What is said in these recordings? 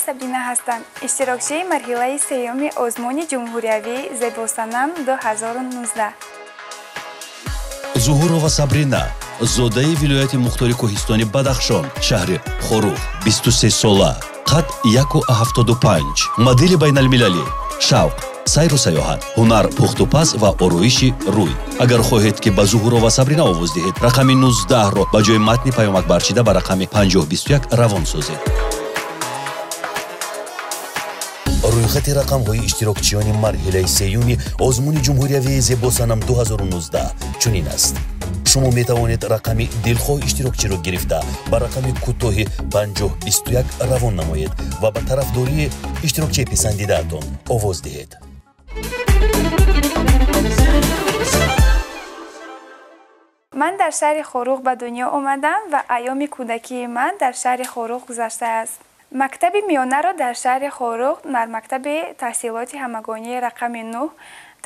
Сабрина ҳастам, иштирокчии марҳилаи сеюми озмуни ҷумҳуриявии Зебосанам 2019. Зуҳурова Сабрина, зодаи вилояти мухтори кӯҳистони Бадахшон, шаҳри Хоруғ, 23 сола, қад 1,75, модели байналмилалӣ, шавқ, сайру саёҳат, ҳунар, пухтупаз ва ороиши рӯй. Агар хоҳед, ки ба Зуҳурова Сабрина овоз диҳед, рақами 19-ро ба ҷои матни паёмак барчида ба рақами 5021 равон созед. Рӯйхати рақамҳои иштирокчиёни марҳилаи сеюми озмуни ҷумҳуриявии Зебосанам 2019 чунин аст. Шумо метавонед рақами дилхоҳ иштирокчиро гирифта ба рақами кӯтоҳи 5021 равон намоед ва ба тарафдории иштирокчии писандидаатон овоз диҳед. Ман дар шаҳри Хоруғ ба дунё омадам ва айёми кӯдакии ман дар шаҳри Хоруғ гузаштааст. Мактаби миёнаро дар шаҳри Хоруғ дар мактаби таҳсилоти ҳамагонии рақами 9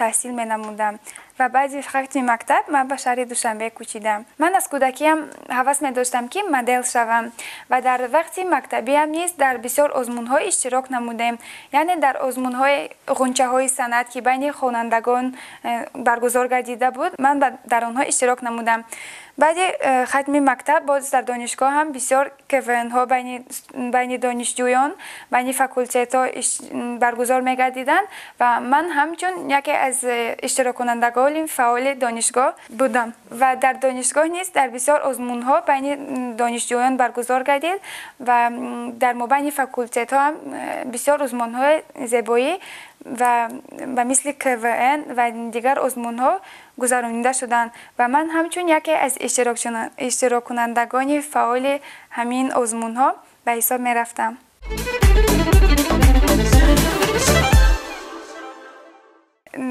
таҳсил менамудам ва баъди хатми мактаб ман ба шаҳри Душанбе кӯчидам. Ман аз кӯдакиам ҳавас медоштам, ки модел шавам ва дар вақти мактабиам низ дар бисёр озмунҳо иштирок намудем. Яъне дар озмунҳои ғунчаҳои санъат, ки байни хонандагон баргузор гардида буд, ман дар онҳо иштирок намудам. Баъди хатми мактаб боз дар донишгоҳ ҳам бисёр КВН-ҳо байни донишҷӯён, байни факултетҳо баргузор мегардиданд ва ман ҳамчун яке аз иштироккунандагони фаъоли донишгоҳ будам. Ва дар донишгоҳ низ дар бисёр озмунҳо байни донишҷӯён баргузор гардид ва дар мобайни факултетҳо ҳам бисёр озмунҳои зебоӣ ва ба мисли КВН ва дигар озмунҳо гузаронида шуданд ва ман ҳамчун яке аз иштироккунандагони фаъоли ҳамин озмунҳо ба ҳисоб мерафтам.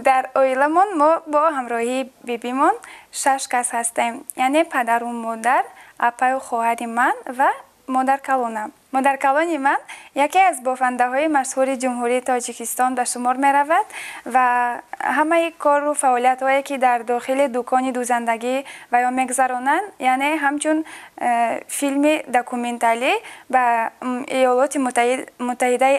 Дар оиламон мо бо ҳамроҳии бибимон 6 кас ҳастем, яъне падару модар, апаю хоҳари ман ва модаркалонам. Модаркалони ман яке аз бофандаҳои машҳури Ҷумҳурии Тоҷикистон ба шумор меравад ва ҳамаи кору фаъолиятҳое, ки дар дохили дукони дӯзандагӣ ва ё мегузаронанд, яъне ҳамчун филми документалӣ ба Иёлоти Муттаҳидаи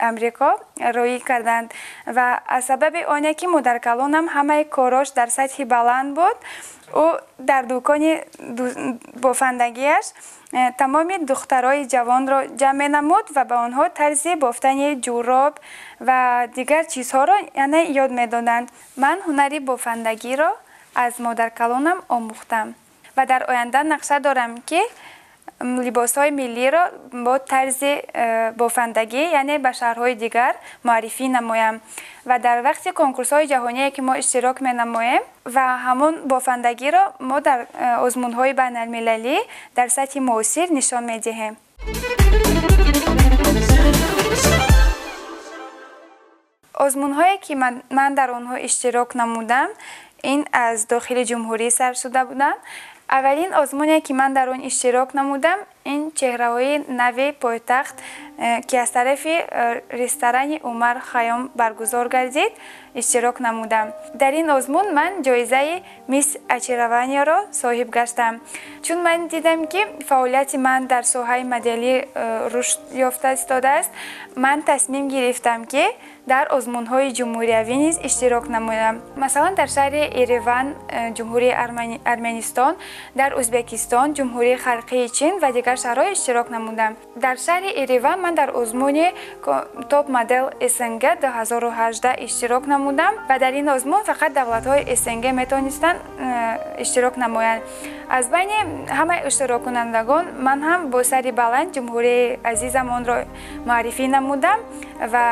Амрико роӣ карданд ва аз сабаби оне, ки модаркалонам ҳамаи корош дар сатҳи баланд буд, ӯ дар дукони бофандагиаш тамоми духтарои ҷавонро ҷамъ менамуд ва ба онҳо тарзи бофтани ҷуроб ва дигар чизҳоро яъне ёд медоданд. Ман ҳунари бофандагиро аз модаркалонам омӯхтам ва дар оянда нақша дорам, ки либосҳои миллиро бо тарзи бофандагӣ, яъне ба шаҳрҳои дигар муаррифӣ намоям ва дар вақти конкурсҳои ҷаҳоние, ки мо иштирок менамоем ва ҳамон бофандагиро мо дар озмунҳои байналмилалӣ дар сатҳи муосир нишон медиҳем. Озмунҳое, ки ман дар онҳо иштирок намудам, ин аз дохили ҷумҳурӣ сар шуда буданд. Аввалин озмуне, ки ман дар он иштирок намудам, ин чеҳраҳои нави пойтахт, ки аз тарафи ресторани Умар Хайём баргузор гардид, иштирок намудам. Дар ин озмун ман ҷоизаи Мисс Очарованиеро соҳиб гаштам. Чун ман дидам, ки фаъолияти ман дар соҳаи моделӣ рушд ёфта истодааст, ман тасмим гирифтам, ки дар озмунҳои ҷумҳуриявӣ низ иштирок намоям. Масалан, дар шаҳри Ереван, Ҷумҳурии Армянистон, дар Ӯзбекистон, Ҷумҳурии Халқии Чин ва дигар шаҳрҳо иштирок намудам. Дар шаҳри Ереван ман дар озмуни Топ модел СНГ 2018 иштирок намудам ва дар ин озмун фақат давлатҳои СНГ метавонистанд иштирок намоянд. Аз байни ҳамаи иштироккунандагон ман ҳам бо сари баланд ҷумҳурии азизамонро муаррифӣ намудам ва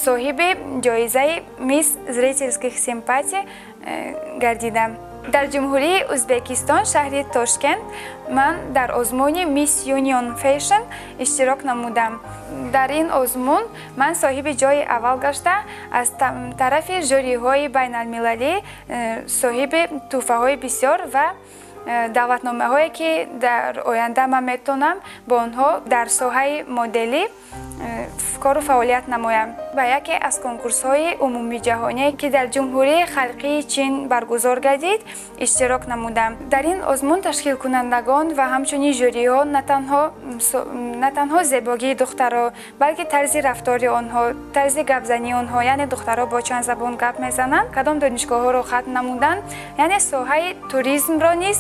соҳиби ҷоизаи Мисс зрительских симпатий гардидам. Дар Ҷумҳурии Ӯзбекистон, шаҳри Тошкент, ман дар озмуни Мисс Юнион Фэшн иштирок намудам. Дар ин озмун ман соҳиби ҷои аввал гашта, аз тарафи жюриҳои байналмилалӣ соҳиби тӯҳфаҳои бисёр ва даъватномаҳое, ки дар оянда ман метавонам бо онҳо дар соҳаи моделӣ кору фаъолият намоям. Ба яке аз конкурсҳои умумиҷаҳоние, ки дар Ҷумҳурии Халқии Чин баргузор гардид, иштирок намудам. Дар ин озмун ташкилкунандагон ва ҳамчунин жюриҳо на танҳо зебогии духтаро, балки тарзи рафтори онҳо, тарзи гапзании онҳо, яъне духтаро бо чанд забон гап мезананд, кадом донишгоҳҳоро хатм намуданд, яъне соҳаи туризмро низ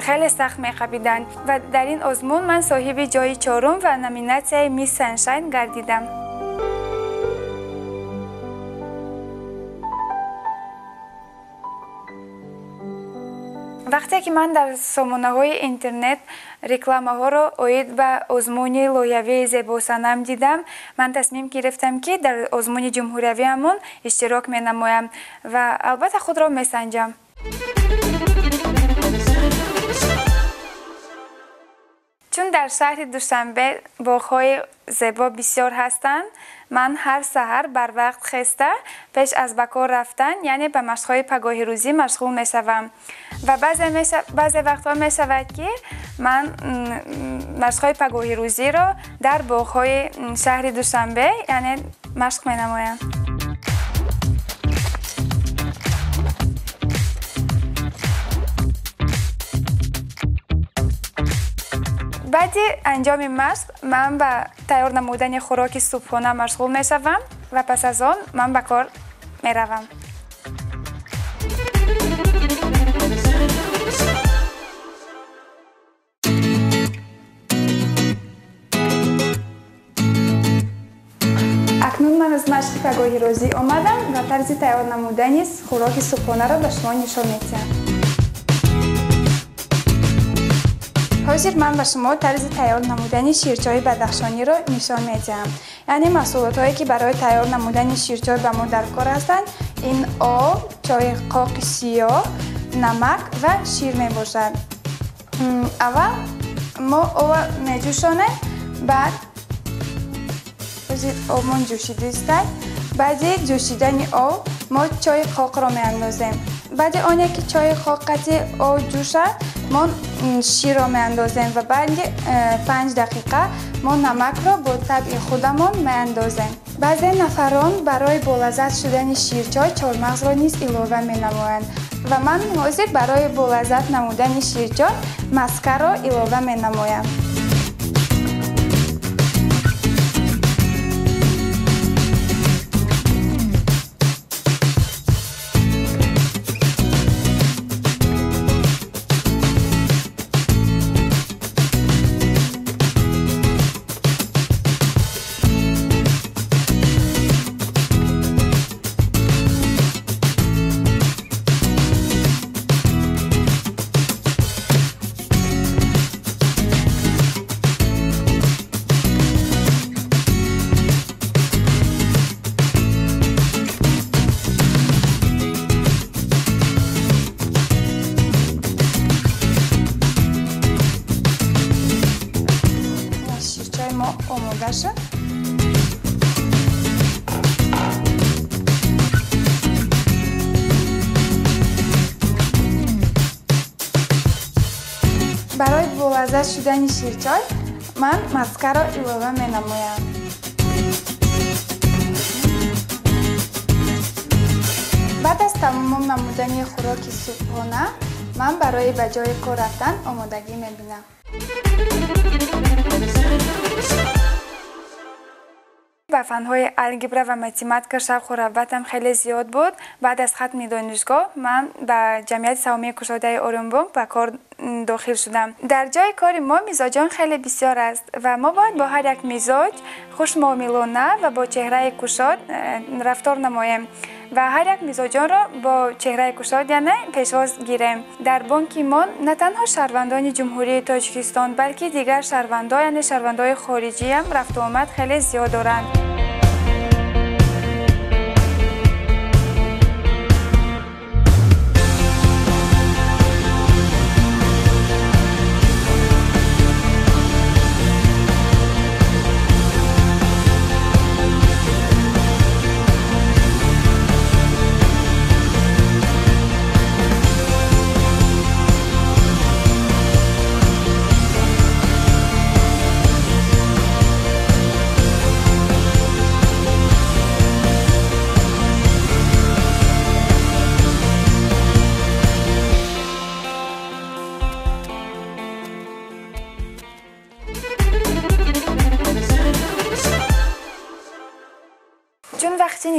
хеле сахт меқабиданд. Ва дар ин озмун ман соҳиби ҷои чорум ва номинатсияи Мисс Саншайн гардидам. Вақте ки ман дар сомонаҳои интернет рекламаҳоро оид ба озмуни лоиҳавии зебосанам дидам, ман тасмим гирифтам, ки дар озмуни ҷумҳуриявиамон иштирок менамоям ва албатта худро месанҷам. Чун дар шаҳри Душанбе боғҳои зебо бисёр ҳастанд, ман ҳар саҳар барвақт хеста пеш аз ба кор рафтан, яъне ба машқҳои пагоҳирӯзӣ машғул мешавам. Ва баъзе вақтҳо мешавад, ки ман машқҳои пагоҳирӯзиро дар боғҳои шаҳри Душанбе, яъне машқ менамоям. Баъди анҷоми машқ ман ба тайёр намудани хӯроки субҳона машғул мешавам ва пас аз он ман ба кор меравам. Акнун ман аз машқи пагоҳирӯзӣ омадам ва тарзи тайёр намудани хӯроки субҳонаро ба шумо нишон медиҳам. Ҳозир ман ба шумо тарзи тайёр намудани ширчойи бадахшониро нишон медиҳам. Яъне маҳсулотҳое, ки барои тайёр намудани ширчой ба мо дар кор ҳастанд, ин об, чойи қоқи сиёҳ, намак ва шир мебошад. Аввал мо обро меҷӯшонем, баъд ҳозир обмон ҷӯшидистад. Баъди ҷӯшидани об мо чойи қоқро меандозем. Баъди оне ки чойи қоқ қатъи об ҷӯшад, мо ширро меандозем ва баъди 5 дақиқа мо намакро бо табъи худамон меандозем. Баъзе нафарон барои болаззат шудани ширчой чормағзро низ илова менамоянд ва ман ҳозир барои болаззат намудани ширчой маскаро илова менамоям. Омода шуд. Барои болаззат шудани ширчой ман маскаро илова менамоям. Баъд аз тамом намудани хӯроки субҳона ман барои ба ҷои кор рафтан омодагӣ мебинам. Ба фанҳои алгебра ва математика шавқу рағбатам хеле зиёд буд. Баъд аз хатми донишгоҳ ман ба ҷамъияти саҳомии кушодаи Орионбонк ба кор дохил шудам. Дар ҷои кори мо мизоҷон хеле бисёр аст ва мо бояд бо ҳар як мизоҷ хушмуомилона ва бо чеҳраи кушод рафтор намоем ва ҳар як мизоҷонро бо чеҳраи кушод, яъне пешвоз гирем. Дар бонки мо на танҳо шаҳрвандони Ҷумҳурии Тоҷикистон, балки дигар шаҳрвандо, яъне шаҳрвандои хориҷиам рафтуомад хеле зиёд доранд.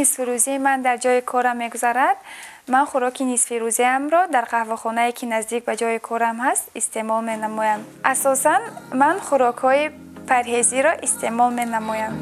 нисфирӯзии ман дар ҷои корам мегузарад, ман хӯроки нисфирӯзиамро дар қаҳвахонае, ки наздик ба ҷои корам ҳаст, истеъмол менамоям. Асосан ман хӯрокҳои парҳезиро истеъмол менамоям.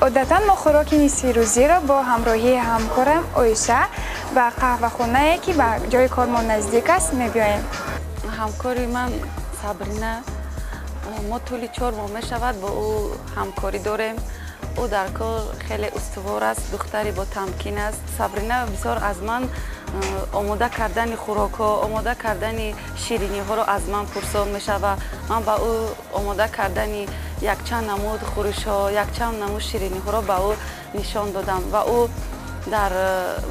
Одатан мо хӯроки нисфирӯзиро бо ҳамроҳии ҳамкорам Оиша ба қаҳвахонае, ки ба ҷои кормон наздик аст, мебиёем. Ҳамкори ман Сабрина, мо тӯли 4 моҳ мешавад бо ӯ ҳамкорӣ дорем. Ӯ дар кор хеле устувор аст, духтари ботамкин аст. Сабрина бисёр аз ман омода кардани хӯрокҳо, омода кардани шириниҳоро аз ман пурсон мешавад. Ман ба ӯ омода кардани якчанд намуд хӯришҳо, якчанд намуд шириниҳоро ба ӯ нишон додам ва ӯ дар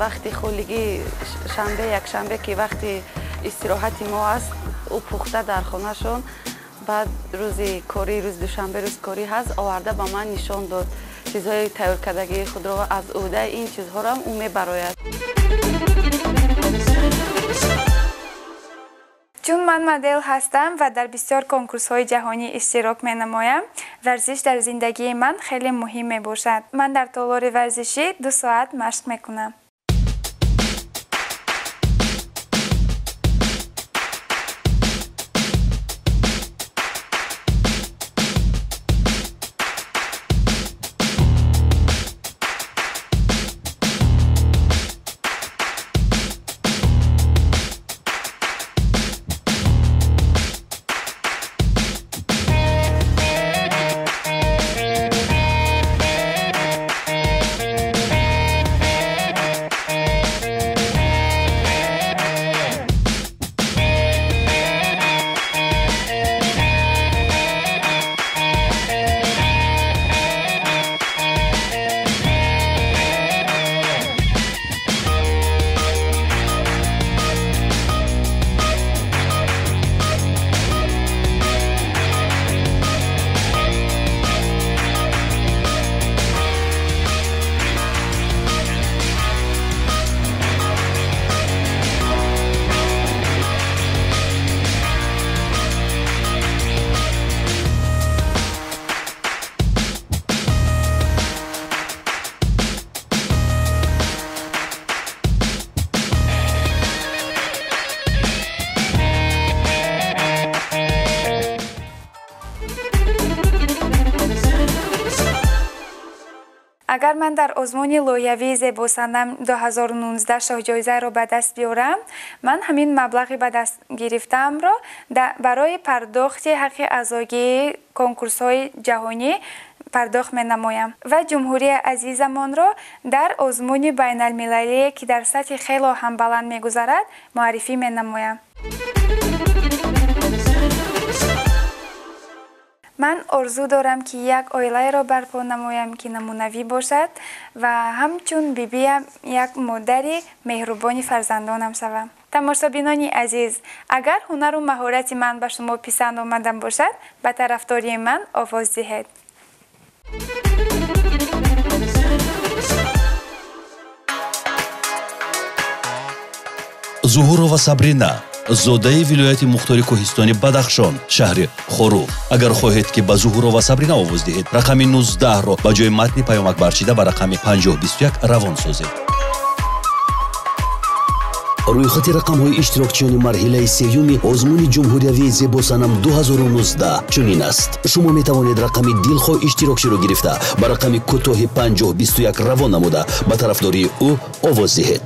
вақти холигӣ, шанбе, якшанбе, ки вақти истироҳати мо аст, ӯ пухта дар хонашон, баъд рӯзи корӣ, рӯзи душанбе рӯзи корӣ ҳаст, оварда ба ман нишон дод чизҳои тайёркардагии худро ва аз ӯҳдаи ин чизҳоро ӯ мебарояд. Чун ман модел ҳастам ва дар бисёр конкурсҳои ҷаҳонӣ иштирок менамоям, варзиш дар зиндагии ман хеле муҳим мебошад. Ман дар толори варзишӣ 2 соат машқ мекунам. Агар ман дар озмуни лоиҳавии зебосанам 2019 шоҳҷоизаро ба даст биёрам, ман ҳамин маблағи ба даст гирифтаамро барои пардохти ҳаққи аъзогии конкурсҳои ҷаҳонӣ пардохт менамоям ва ҷумҳурии азизамонро дар озмуни байналмилалие, ки дар сатҳи хело ҳам баланд мегузарад, муаррифӣ менамоям. Ман орзу дорам, ки як оилаеро барпо намоям, ки намунавӣ бошад ва ҳамчун бибиям як модари меҳрубони фарзандонам шавам. Тамошобинони азиз, агар ҳунару маҳорати ман ба шумо писанд омада бошад, ба тарафдории ман овоз диҳед. Зуҳурова Сабрина, зодаи вилояти мухтори кӯҳистони Бадахшон, шаҳри Хоруғ. Агар хоҳед, ки ба Зуҳурова Сабрина овоз диҳед, рақами 19-ро ба ҷои матни паёмак барчида ба рақами 5021 равон созед. Рӯйхати рақамҳои иштирокчиёни марҳилаи сеюми озмуни ҷумҳуриявии зебосанам 2019 чунин аст. Шумо метавонед рақами дилхоҳ иштирокчиро гирифта ба рақами кӯтоҳи 5021 равон намуда ба тарафдории ӯ овоз диҳед.